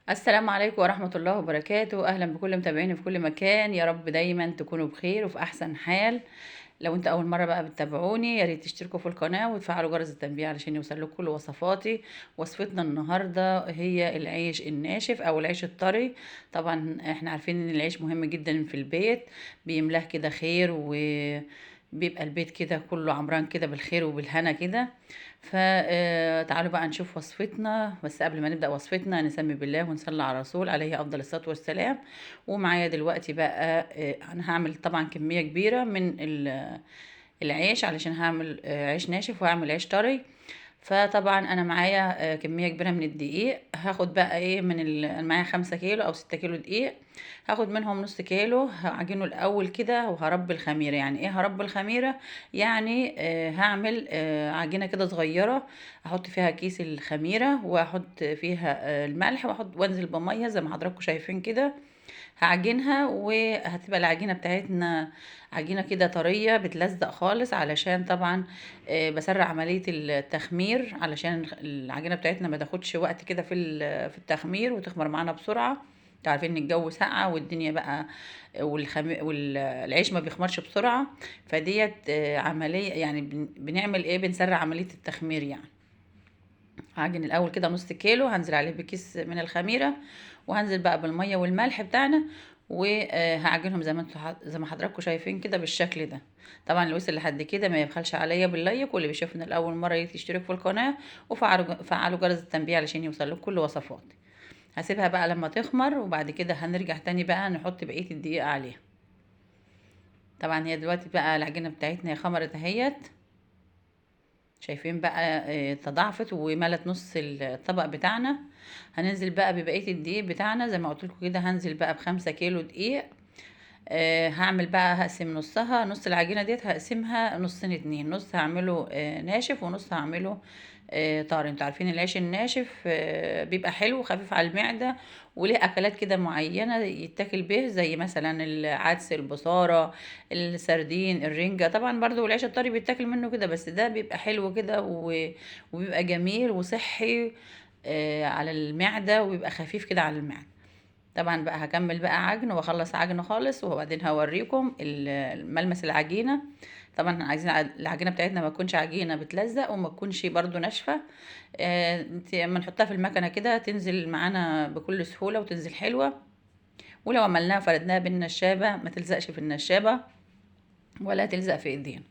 السلام عليكم ورحمة الله وبركاته. أهلا بكل متابعيني في كل مكان، يا رب دايما تكونوا بخير وفي أحسن حال. لو انت أول مرة بقى بتتابعوني يا ريت تشتركوا في القناة وتفعلوا جرس التنبيه علشان يوصل كل وصفاتي. وصفتنا النهاردة هي العيش الناشف أو العيش الطري. طبعا احنا عارفين ان العيش مهم جدا في البيت، بيملاه كده خير وبيبقى البيت كده كله عمران كده بالخير وبالهنا كده. فتعالوا بقى نشوف وصفتنا. بس قبل ما نبدأ وصفتنا نسمي بالله ونصلي على الرسول عليه أفضل الصلاة والسلام. ومعايا دلوقتي بقى أنا هعمل طبعا كمية كبيرة من العيش علشان هعمل عيش ناشف وهعمل عيش طري. فطبعا انا معايا كمية كبيرة من الدقيق. هاخد بقى ايه من انا معايا 5 كيلو او 6 كيلو دقيق، هاخد منهم نص كيلو هعجنه الاول كده وهرب الخميره. يعني ايه هرب الخميره؟ يعني هعمل عجينه كده صغيرة احط فيها كيس الخميره واحط فيها الملح واحط وانزل بميه زي ما حضراتكم شايفين كده. هعجنها وهتبقى العجينة بتاعتنا عجينه كده طرية بتلزق خالص، علشان طبعا بسرع عملية التخمير علشان العجينة بتاعتنا ما تاخدش وقت كده في التخمير وتخمر معانا بسرعة. انتوا عارفين ان الجو ساقع والدنيا بقى والعيش ما بيخمرش بسرعة، فديت عملية يعني بنعمل ايه، بنسرع عملية التخمير. يعني هعجن الاول كده نص كيلو، هنزل عليه بكيس من الخميره وهنزل بقى بالمية والملح بتاعنا وهعجنهم زي ما حضراتكم شايفين كده بالشكل ده. طبعا اللي وصل لحد كده ما يبخلش عليا باللايك، واللي بيشوفنا لاول مرة يشترك في القناة وفعلوا جرس التنبيه علشان يوصل لكم كل وصفاتي. هسيبها بقى لما تخمر وبعد كده هنرجع تاني بقى نحط بقية الدقيق عليها. طبعا هي دلوقتي بقى العجينة بتاعتنا هي خمرت اهيت، شايفين بقى تضاعفت وملت نص الطبق بتاعنا. هننزل بقى ببقية الدقيق بتاعنا زي ما قلت لكم كده، هنزل بقى ب5 كيلو دقيق. هعمل بقى هقسم نصها، نص العجينة ديت هقسمها نصين اتنين، نص هعمله ناشف ونص هعمله طري. انتوا عارفين العيش الناشف بيبقى حلو وخفيف على المعدة وليه اكلات كده معينة يتاكل به، زي مثلا العدس، البصاره، السردين، الرنجه. طبعا برضو العيش الطري بيتاكل منه كده، بس ده بيبقى حلو كده وبيبقى جميل وصحي على المعدة وبيبقى خفيف كده على المعدة. طبعا بقى هكمل بقى عجن واخلص عجن خالص وبعدين هوريكم ملمس العجينة. طبعا عايزين العجينة بتاعتنا ما تكونش عجينه بتلزق وما تكونش برضو ناشفة، اما نحطها في المكنه كده تنزل معانا بكل سهولة وتنزل حلوة. ولو عملناها فردناها بالنشابه ما تلزقش في النشابه ولا تلزق في ايدينا.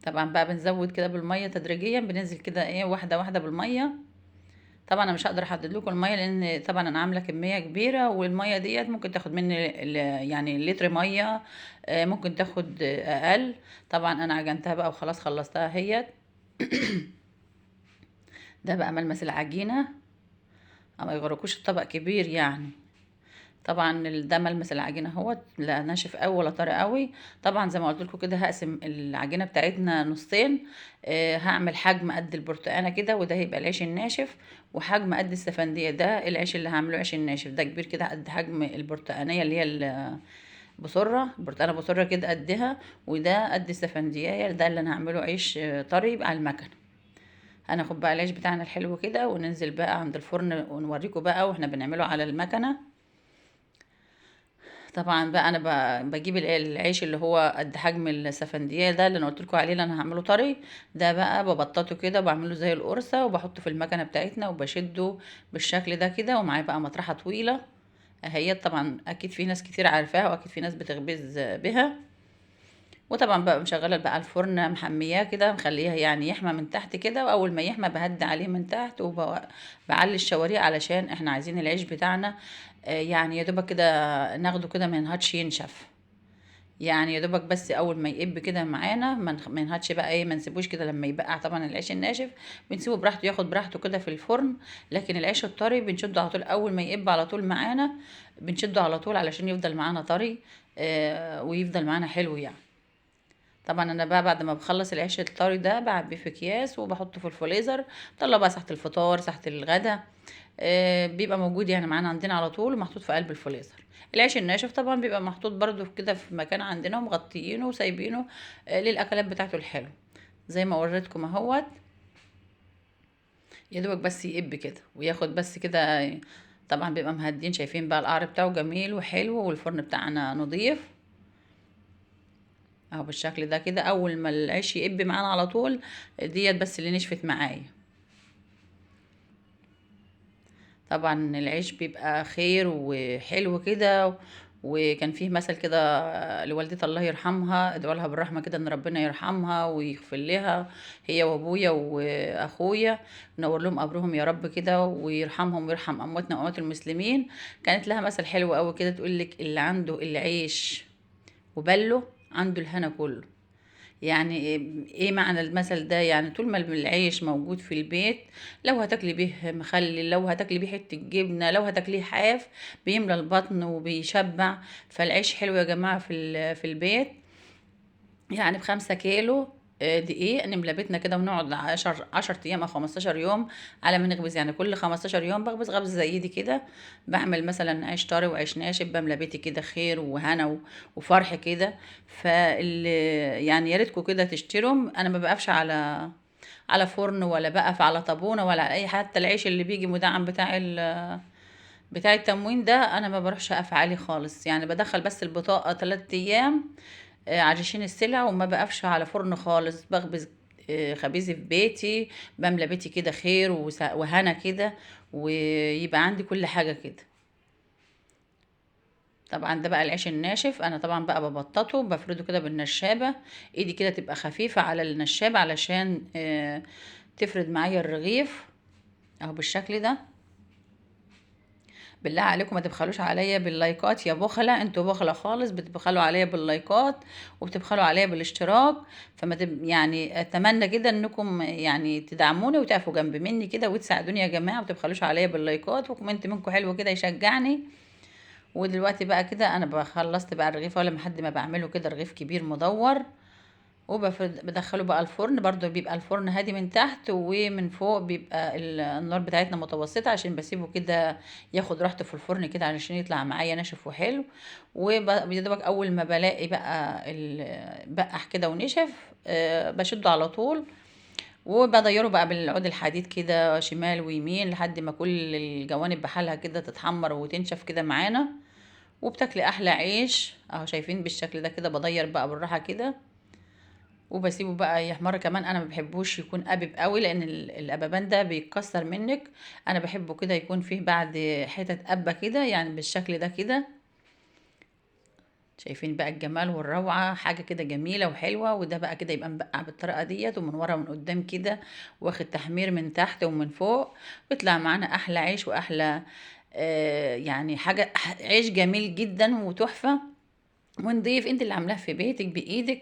طبعا بقى بنزود كده بالمية تدريجيا، بننزل كده ايه واحدة واحدة بالمية. طبعا انا مش هقدر احدد لكم المية لان طبعا انا عامله كمية كبيرة، والمية ديت ممكن تاخد مني يعني لتر مية، ممكن تاخد اقل. طبعا انا عجنتها بقى وخلاص خلصتها اهيت. ده بقى ملمس العجينة، ما يغركوش الطبق كبير يعني. طبعا ده ملمس العجينة اهوت، لا ناشف قوي ولا طري قوي. طبعا زي ما قلت لكم كده هقسم العجينة بتاعتنا نصين، هعمل حجم قد البرتقانه كده وده هيبقى العيش الناشف، وحجم قد السفنديه ده العيش اللي هعمله عيش الناشف ده كبير كده قد حجم البرتقانيه اللي هي بصره، البرتقانه بصره كده قدها، وده قد السفنديه ده اللي انا هعمله عيش طري على المكنه. هناخد بقى العيش بتاعنا الحلو كده وننزل بقى عند الفرن ونوريكم بقى واحنا بنعمله على المكنه. طبعا بقى انا بجيب العيش اللي هو قد حجم السفنديه ده اللي انا قلت لكم عليه اللي انا هعمله طري ده، بقى ببططه كده وبعمله زي القرصه وبحطه في المكنه بتاعتنا وبشدة بالشكل ده كده. ومعايا بقى مطرحه طويلة اهي، طبعا اكيد في ناس كتير عارفاها واكيد في ناس بتخبز بها. وطبعا بقى مشغله بقى الفرن محمياه كده، مخليها يعني يحمى من تحت كده، واول ما يحمى بهدي عليه من تحت وبعلي الشواريع علشان احنا عايزين العيش بتاعنا يعني يا دوبك كده ناخده كده ما ينهدش ينشف، يعني يا دوبك بس اول ما يقب كده معانا ما ينهدش بقى ايه، ما نسيبوش كده لما يبقع. طبعا العيش الناشف بنسيبه براحته ياخد براحته كده في الفرن، لكن العيش الطري بنشده على طول اول ما يقب على طول معانا، بنشده على طول علشان يفضل معانا طري ويفضل معانا حلو يعني. طبعا انا بقى بعد ما بخلص العيش الطري ده بعبيه في اكياس وبحطه في الفريزر، طلع بقى ساعة الفطار ساعة الغدا، بيبقى موجود يعني معانا عندنا على طول ومحطوط في قلب الفريزر. العيش الناشف طبعا بيبقى محطوط برضو كده في مكان عندنا ومغطيينه وسايبينه للاكلات بتاعته الحلوة زي ما وريتكم اهوت. يا دوبك بس يقب كده وياخد بس كده، طبعا بيبقى مهدين. شايفين بقى القعر بتاعه جميل وحلو، والفرن بتاعنا نضيف اهو بالشكل ده كده. اول ما العيش يقب معانا على طول، ديت بس اللي نشفت معايا. طبعا العيش بيبقى خير وحلو كده. وكان فيه مثل كده لوالدتي الله يرحمها، ادعوا لها بالرحمة كده ان ربنا يرحمها ويغفر لها هي وابويا واخويا، نور لهم قبرهم يا رب كده ويرحمهم ويرحم امواتنا واموات المسلمين. كانت لها مثل حلو قوي كده، تقول لك اللي عنده العيش وبله عنده الهنا كله. يعني ايه معنى المثل ده؟ يعني طول ما العيش موجود في البيت، لو هتاكلي بيه مخلل، لو هتاكلي بيه حتة جبنه، لو هتاكليه حاف، بيملى البطن وبيشبع. فالعيش حلو يا جماعة في البيت. يعني ب5 كيلو دقيق نملى بيتنا كده، ونقعد 10 ايام او 15 يوم على ما نخبز. يعني كل 15 يوم بخبز خبز زي دي كده، بعمل مثلا عيش طري وعيش ناشف، بملى بيتي كده خير وهنا وفرح كده. فال يعني يا ريتكم كده تشتروا. انا ما بقفش على فرن ولا بقف على طابونه ولا على اي، حتى العيش اللي بيجي مدعم بتاع التموين ده انا ما بروحش اقف عليه خالص. يعني بدخل بس البطاقة 3 ايام عشان السلع، وما بقفش على فرن خالص. بخبز خبيزي في بيتي، بملى بيتي كده خير وهنا كده، ويبقى عندي كل حاجة كده. طبعا ده بقى العيش الناشف، انا طبعا بقى ببططه، بفرده كده بالنشابه، ايدي كده تبقى خفيفة على النشابه علشان تفرد معايا الرغيف اهو بالشكل ده. بالله عليكم ما تبخلوش عليا باللايكات يا بخله، انتوا بخله خالص، بتبخلوا عليا باللايكات وبتبخلوا عليا بالاشتراك. فما يعني اتمنى كده انكم يعني تدعموني وتقفوا جنب مني كده وتساعدوني يا جماعة، وما تبخلوش عليا باللايكات، و comment منكم حلو كده يشجعني. ودلوقتي بقى كده انا خلصت بقى الرغيف، ولا لحد ما بعمله كده رغيف كبير مدور، وبدخله بقى الفرن. برضو بيبقى الفرن هادي من تحت، ومن فوق بيبقى النار بتاعتنا متوسطة، عشان بسيبه كده ياخد راحته في الفرن كده علشان يطلع معايا ناشف وحلو. ويا دوبك اول ما بلاقي بقى بقح كده ونشف، بشده على طول، وبضيره بقى بالعود الحديد كده شمال ويمين لحد ما كل الجوانب بحالها كده تتحمر وتنشف كده معانا، وبتاكلي احلى عيش اهو. شايفين بالشكل ده كده، بضير بقى بالراحة كده وبسيبه بقى يحمر. كمان انا ما بحبوش يكون قبب قوي، لان القببان ده بيتكسر منك. انا بحبه كده يكون فيه بعد حتت قبه كده، يعني بالشكل ده كده. شايفين بقى الجمال والروعه، حاجة كده جميلة وحلوه. وده بقى كده يبقى مبقع بالطريقة ديت، ومن ورا ومن قدام كده، واخد تحمير من تحت ومن فوق، ويطلع معانا احلى عيش واحلى يعني حاجة، عيش جميل جدا وتحفه ونضيف. انت اللي عاملاه في بيتك بايدك،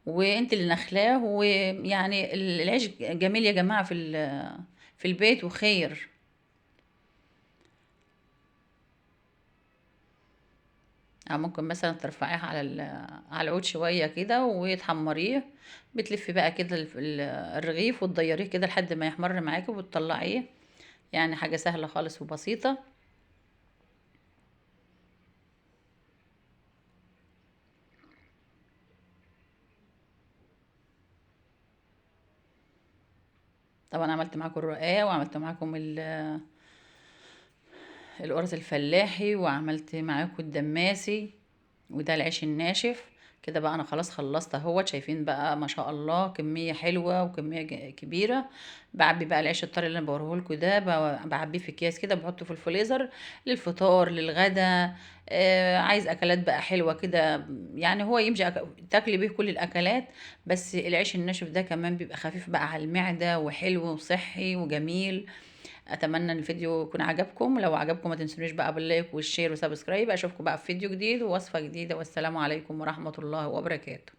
وانت اللي نخلاه، ويعني العيش جميل يا جماعة في البيت وخير. او ممكن مثلا ترفعيها على العود شوية كده وتحمريه، بتلفي بقى كده الرغيف وتضيريه كده لحد ما يحمر معاكي وتطلعيه. يعني حاجة سهلة خالص وبسيطة. طبعا عملت معاكم الرقاق، وعملت معاكم القرص الفلاحي، وعملت معاكم الدماسي، وده العيش الناشف كده. بقى انا خلاص خلصت اهوت. شايفين بقى ما شاء الله كمية حلوة وكمية كبيرة. بعبي بقى العيش الطري اللي انا بوريه لكم ده، بعبيه في اكياس كده، بحطه في الفريزر للفطار للغدا. عايز اكلات بقى حلوة كده، يعني هو يمشي تاكلي بيه كل الاكلات. بس العيش الناشف ده كمان بيبقى خفيف بقى على المعدة وحلو وصحي وجميل. اتمنى ان الفيديو يكون عجبكم، لو عجبكم ما تنسونيش بقى بال like وال share و subscribe. اشوفكم بقى في فيديو جديد ووصفه جديدة، والسلام عليكم ورحمة الله وبركاته.